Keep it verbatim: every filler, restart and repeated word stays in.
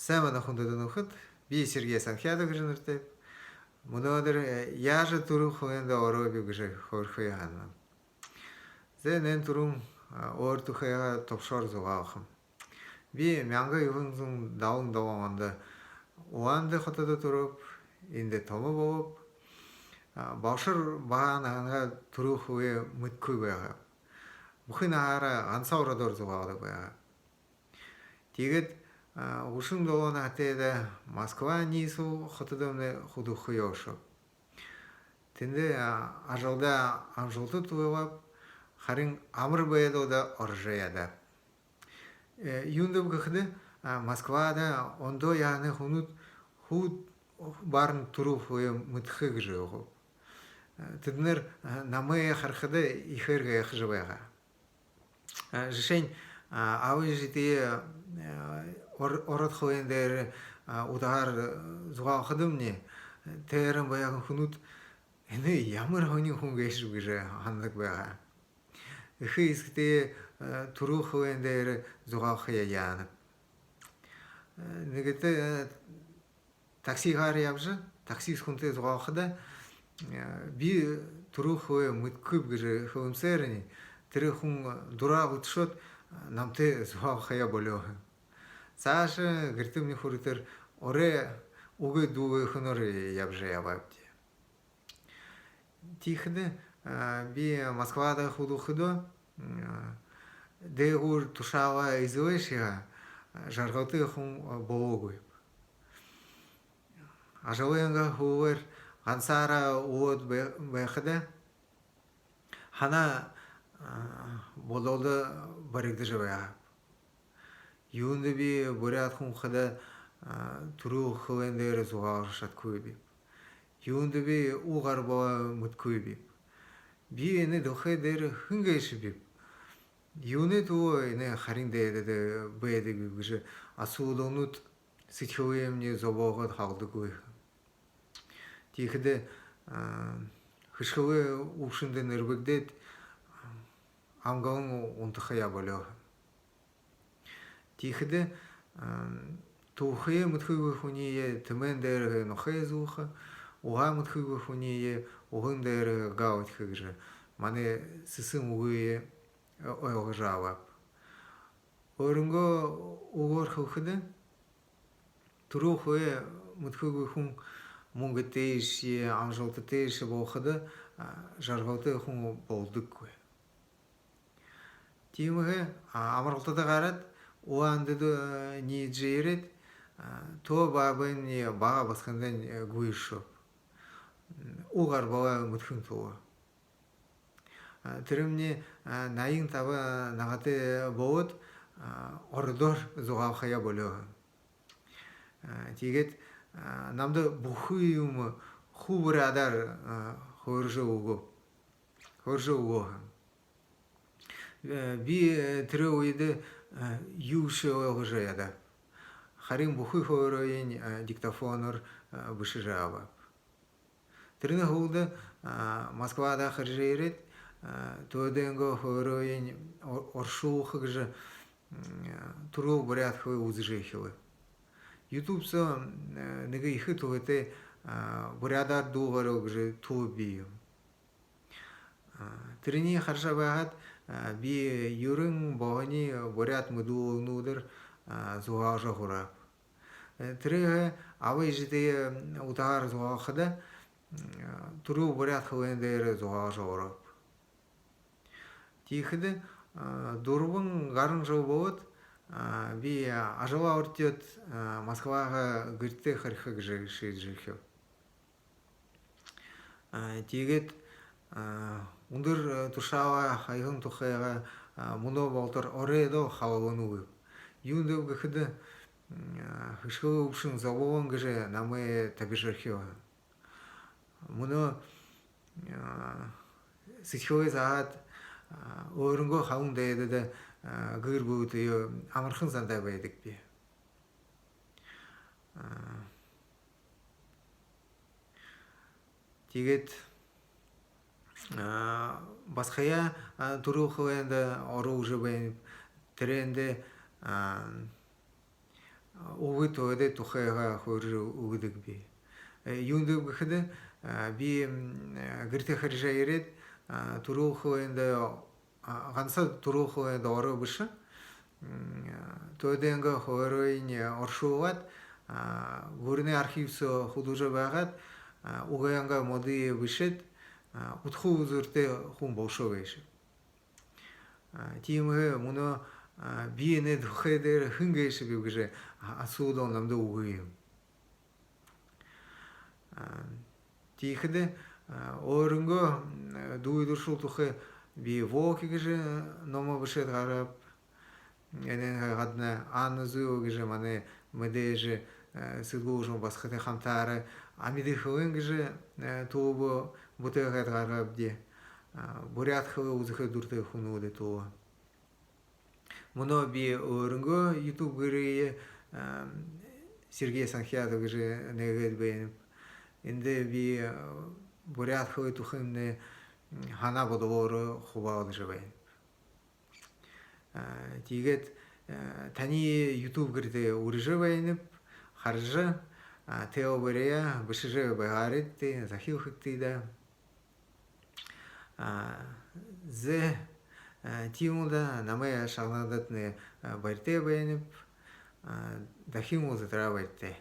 Сайн байна, хүндэтэ нүхэд. Би Сергей Санхядов гэжэ нэрэтэйб. Мүнөөдэр, э, яажа түрүү хэлэндээ орооб гэжэ хөөрэхэеэ һананаб. Зэ, энээн түрүүн, а, өөр тухайгаа тобшоор зугаалхам. Би мянга юһэн зуун далан долоон ондо Улаан-Үдэ хотодо түрөөб, эндэ томо болооб. А, балшар баһа наһанһаа түрүү хэлэеэ мэдэхэгүй байгааб. Бүхы наһаараа гансал ородоор зугаалдаг байгааб. Тиигээд, а, гушан долоон наһатайдаа Москва ниислэл хотодомнай хүдэлхэеэ ошооб. Тэндэ, а, ажалдаа амжалта туйлааб, харин амар байдалда орожо ядааб. Э, юундэб гэхэдэ, а, Москвада ондоо яһанай хүнүүд хуу баһан түрүү хэлэеэ мэдэхэ гэжэ үгөөб. Э, тэдэнэр, а, намайе харахада ехээр гайхажа байгаа. А, жэшээнь, а, аба эжытэеэ, а, ор-, ород хэлэн дээрэ, а, удагаар, а, зугаалхадамни, тээрээн байһан хүнүүд: «Энэ ямар һонин хүн гээшэб?» — гэжэ һанадаг байгаа. Эхэ эсэгэтэеэ, а, түрүү хэлэн дээрэ зугаалхаяа яанаб. А, нэгэтэ, а, таксигаар ябажа, таксист хүнтэй зугаалхада, э, би түрүү хэлэеэ мэдэхэгүйб гэжэ хэлэмсээрни, тэрэ хүн дураа гүтшөөд, намтай зугаалхаяа болёо һэн. Саашаа гэртэмни хүрэтэр орой үгы дуугүй хүнөөр ябажа ябаабди. Тиихэдэ, а, би Москвада хүдэлхэдөө, м, дээгүүр тушаалаа эзэлээшье һаа, жаргалтай хүн болоогүй. Ажалайнгаа һүүлээр гансаараа үлөөд бай-, байхада, һанаа, а, бодолдо баригдажа байгааб. Юундэ би буряад хүн хадаа, а, түрүү хэлэн дээрэ зугаалжа шадахагүйбиб? Юундэ би уг гарбалаа мэдэхэгүйбиб? Би энэ дэлхэй дээрэ хэн гээшэбиб? Юунэй түлөө энэ харин дайдада байдагбиб гэжэ асуудалнууд сэдьхэлыемни зобоогоод халдаггүй. Тиихэдэ, а, хэшхэлэй үбшэндэ нэрбэгдээд, амгалан унтахаяа болёо. Тиихэдэ, а, түүхэеэ мэдэхэгүй хүниие тэмээн дээрэһээ нохой эзэлхэ, уһаа мэдэхэгүй хүниие уһан дээрэһээ гал эдихэ гэжэ манай сэсэн үгые ойлгожо абааб. Өөрынгөө үгөөр хэлэхэдэ, түрүү хэлэеэ мэдэхэгүй хүн мүнгэтэйшье, амжалтатайшье болоходо, а, жаргалтай хүн болодоггүй. Тиимэһээ, а, амаралтада гараад, Улаан-Үдэдэ, а, ниидэжэ ерээд, а, тоо баабаймни бага басагандань, а, гүйшөөб. Уг гарбалаа мэдэхын түлөө. А, тэрэмни, а, наян таба наһатай болоод, а, ородоор зугаалхаяа болёо. А, тиигээд, а, намда бүхы юумэ хуу буряадаар, а, хөөрэжэ үгөө. Хөөрэжэ үгөө. Э, би, э, тэрэ үедэ, э, юушье ойлгожо ядааб. Харин бүхы хөөрөөень, э, диктофоноор, э, бэшэжэ абааб. Тэрэнэй һүүлдэ, а, Москвада хэрэжэ ерээд, а, төөдэйнгөө хөөрөөень о-, оршуулха гэжэ, м, түрүү буряад хэлэ үзэжэ эхилээб. YouTube соо, м, нэгэ ехэ түхэтэй, а, «Буряадаар дуу гаргал» гэжэ түб бии юм. А, тэрэниие хаража байгаад, а, би юрын богони буряад мэдүүлэгнүүдээр, а, зугаалжа һурааб. Э, тэрэ аба эжытэеэ, м, удагаар зугаалхада, м, түрүү буряад хэлэн дээрэ зугаалжа орооб. Тиихэдэ, а, дүрбэн гаран жэл болоод, а, би ажалаа орхёод, а, Москваһаа гэртээ хараха гэжэ шиидэжэрхёоб. А, тиигээд, а, үндэр, э, тушаалаа хаяһан тухайгаа, а, мүнөө болотор оройдоо халанагүйб. Юундэб гэхэдэ, м, а, хэшхэлэй үбшэн зоболон гэжэ намайе табижархёо. Мүнөө, а, сэдьхэлээ заһаад, а, өөрынгөө халуун дайдада, а, гэр бүлэтэеэ амархан зандаа байдагби. А, тиигээд, а, басагаяа, а, түрүү хэлэндэ оруулжа байнаб. Тэрээндэ, а, үгэ төөдэй тухайгаа хөөрэжэ үгэдэгби. Юундэб гэхэдэ, би гэртээ хаяжа ерээд, түрэл хэлэндээ, ганса түрэл хэлэндээ ороо бэшэ, төөдэйнгээ хөөрэеэ оршуулаад, гүрэнэй архив соо хүдэлжэ байгаад, үгэеэ модые бэшээд, удха үзүүртэй хүн болошоо гээшэ. Тиимэһээ мүнөө би энэ тухай дээрэ хэн гээшэбиб гэжэ асуудал намда үгы юм. Тиихэдэ өөрынгөө дүй дүршэл тухай би «Воки» гэжэ номоо бэшээд гаргааб. Энээнһээ гадна Анна Зуева гэжэ манай мэдээжэ сэлгүүшэн басагатай хамтаараа «Амиды хэлэн» гэжэ тулба бүтээгээд гаргаабди. Буряад хэлэ үзэхэ дуратай хүнүүдэй тула. Мүнөө би өөрынгөө YouTube гэрые Сергей Санхядов гэжэ нээгээд байнаб. Эндэ би буряад хэлэ тухаймнай һанаа бодолоороо хубаалдажа байнаб. Тиигээд таниие YouTube гэртээ үрэжэ байнаб, хаража, тээ баряа бэшэжэ байгаарайгты, захилхагты даа. Зэ, тиимэ даа, намайе шагнадатнай баяртай байнаб. Дахин уулзатараа баяртай.